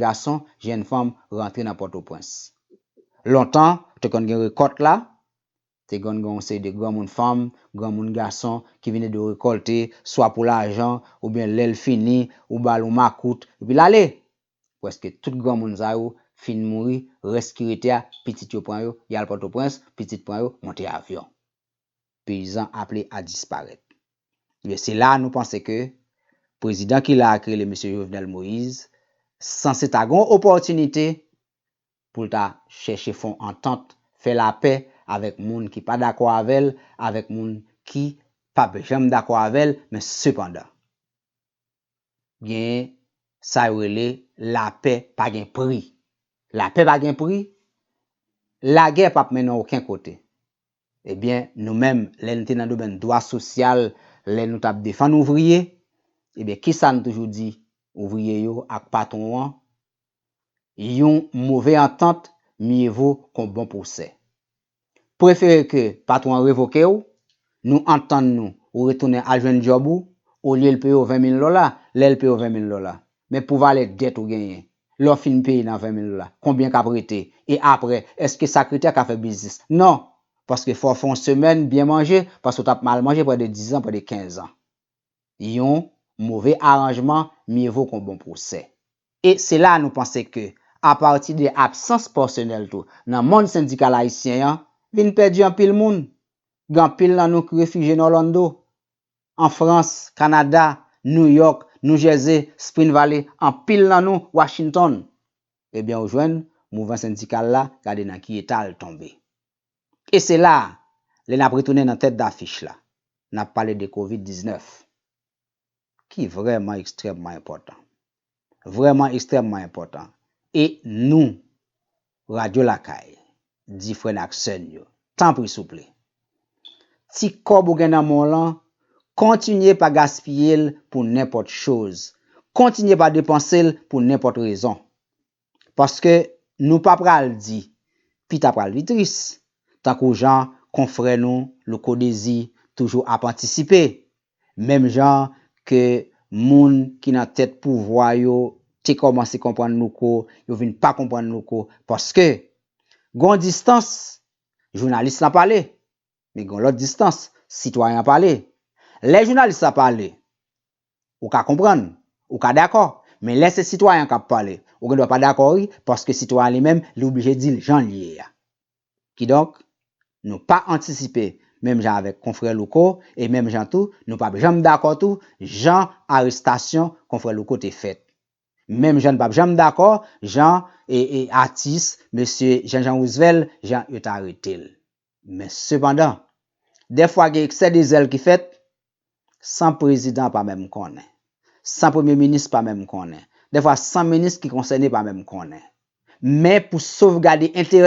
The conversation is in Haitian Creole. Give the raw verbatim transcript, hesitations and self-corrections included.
gason, jèn fanm rantre nan Pòtoprens. Lontan, te konn gen rekòt la, te konn gen yon seri de granmoun fanm, granmoun gason ki vin ede w rekòlte, swa pou lajan, oubyen lè l fini, ou ba l yon makout, epi l ale. Prèske tout granmoun sa yo fin mouri, rès ki rete a, pitit yo pran yo, y al Pòtoprens, pitit pran yo, monte avyon. Peyizan aple a disparèt. Ebyen, se la nou panse ke prezidan ki la a, ki rele mesye Jovenel Moïse, sanse ta gen yon opòtinite pou l ta chèche fè yon antant, fè lapè avèk moun ki pa dakò avè l, avèk moun ki p ap janm dakò avè l, men sepandan, gen sa yo rele lapè pa gen pri. Lapè pa gen pri, lagè p ap mennen w okenn kote. Ebyen, nou menm, lè n te nan domèn dwa sosyal, lè nou t ap defann ouvriye, ebyen, kisa n toujou di ouvriye yo ak patwon an? Yon move antant mye vo k on bon pwosè. Prefere ke patwon an revoke w, nou antann nou, ou retounen al jwenn djòb ou, olye l peye w ven mil dola, lè l peye w ven mil dola. Men pou valè dèt ou genyen, lè w fin peye nan ven mil dola, konbyen k ap rete? E apre, èske sa kritè ka fè biznis? Non, paske fò w fè yon semèn byen manje, paske w t ap mal manje pandan dizan, pandan kenzan. Yon move aranjman mye vo k on bon pwosè. E se la nou panse ke, apati de absans pèsonèl tou, nan mond sendikal ayisyen an, vin pèdi anpil moun. Gen anpil nan nou ki refijye nan Orlando, an Frans, Kanada, New York, New Jersey, Spring Valley, anpil nan nou, Washington. Ebyen, ou jwenn mouvman sendikal la, gade nan ki eta l tonbe. E se la, lè n ap retounen nan tèt dafich la, n ap pale de kovid diznèf, ki vrèman ekstrèmman enpòtan. Vrèman ekstrèmman enpòtan. E nou, Radyo Lakay, di frè n ak sè n yo, tanpri souple, ti kòb ou gen nan men w lan, kontinye pa gaspiye l pou nenpòt choz. Kontinye pa depanse l pou nenpòt rezon. Paske nou pa pral di, pita pral pi tris, tankou jan konfrè nou Louko Dezi toujou ap antisipe, menm jan ke moun ki nan tèt pouvwa yo te kòmanse konprann Louko, yo vin pa konprann Louko, paske gon distans, jounalis lan pale, men gon lòt distans, sitwayen an pale. Lè jounalis la pale, ou ka konprann, ou ka dakò, men lè se sitwayen an k ap pale, ou gen dwa pa dakò wi, paske sitwayen li menm, li oblije di l jan l ye a. Kidonk, nou pa antisipe, menm jan avèk konfrè Louko, e menm jan tou, nou p ap janm dakò tou, jan arestasyon konfrè Louko te fèt. Menm jan n p ap janm dakò, jan e, e atis, mesye Jean Jean Roosevelt, jan yo t arete l. Men sepandan, dèfwa gen eksè de zèl ki fèt, san prezidan pa menm konnen, san premye minis pa menm konnen, dèfwa san minis ki konsène pa menm konnen. Men pou sovgade enterè